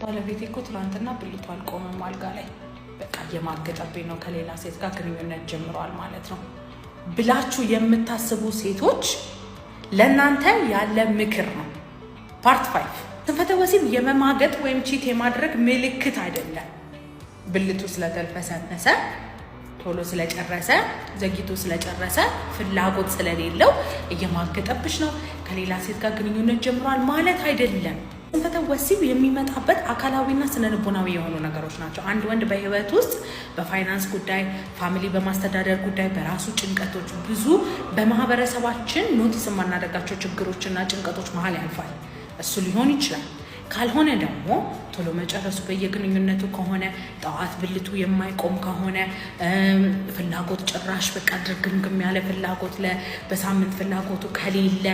ባለቤቴ እኮ ትናንትና ብልቱ አልቆመም አልጋ ላይ፣ በቃ እየማገጠብኝ ነው፣ ከሌላ ሴት ጋር ግንኙነት ጀምሯል ማለት ነው ብላችሁ የምታስቡ ሴቶች ለእናንተ ያለ ምክር ነው። Part 5። ስንፈተ ወሲብ የመማገጥ ወይም cheat የማድረግ ምልክት አይደለም። ብልቱ ስለተልፈሰፈሰ፣ ቶሎ ስለጨረሰ፣ ዘግይቶ ስለጨረሰ፣ ፍላጎት ስለሌለው እየማገጠብሽ ነው፣ ከሌላ ሴት ጋር ግንኙነት ጀምሯል ማለት አይደለም። ስንፈተ ወሲብ የሚመጣበት አካላዊና ስነልቦናዊ የሆኑ ነገሮች ናቸው። አንድ ወንድ በህይወት ውስጥ በፋይናንስ ጉዳይ፣ family በማስተዳደር ጉዳይ፣ በራሱ ጭንቀቶች፣ ብዙ በማህበረሰባችን notice የማናደርጋቸው ችግሮችና ጭንቀቶች መሀል ያልፋል። እሱ ሊሆን ይችላል። ካልሆነ ደግሞ ቶሎ መጨረሱ በየግንኙነቱ ከሆነ፣ ጠዋት ብልቱ የማይቆም ከሆነ፣ ፍላጎት ጭራሽ በቃ ድርግምግም ያለ ፍላጎት በሳምንት ፍላጎቱ ከሌለ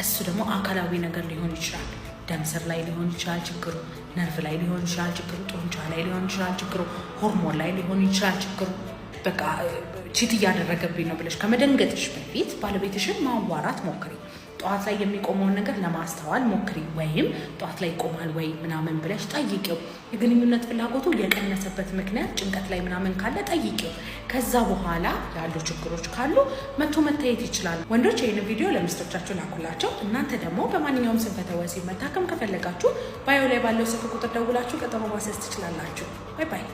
እሱ ደግሞ አካላዊ ነገር ሊሆን ይችላል። ደም ስር ላይ ሊሆን ይችላል ችግሩ፣ ነርቭ ላይ ሊሆን ይችላል ችግሩ፣ ጡንቻ ላይ ሊሆን ይችላል ችግሩ፣ ሆርሞን ላይ ሊሆን ይችላል ችግሩ። በቃ cheat እያደረገብኝ ነው ብለሽ ከመደንገጥሽ በፊት ባለቤትሽን ማዋራት ሞክሪ። ጠዋት ላይ የሚቆመውን ነገር ለማስተዋል ሞክሪ። ወይም ጠዋት ላይ ይቆማል ወይ ምናምን ብለሽ ጠይቂው። የግንኙነት ፍላጎቱ የቀነሰበት ምክንያት ጭንቀት ላይ ምናምን ካለ ጠይቂው። ከዛ በኋላ ያሉ ችግሮች ካሉ መቶ መታየት ይችላል። ወንዶች ይህን ቪዲዮ ለሚስቶቻችሁ ላኩላቸው። እናንተ ደግሞ በማንኛውም ስንፈተ ወሲብ መታከም ከፈለጋችሁ bio ላይ ባለው ስልክ ቁጥር ደውላችሁ ቀጠሮ ማስያዝ ትችላላችሁ። Bye bye።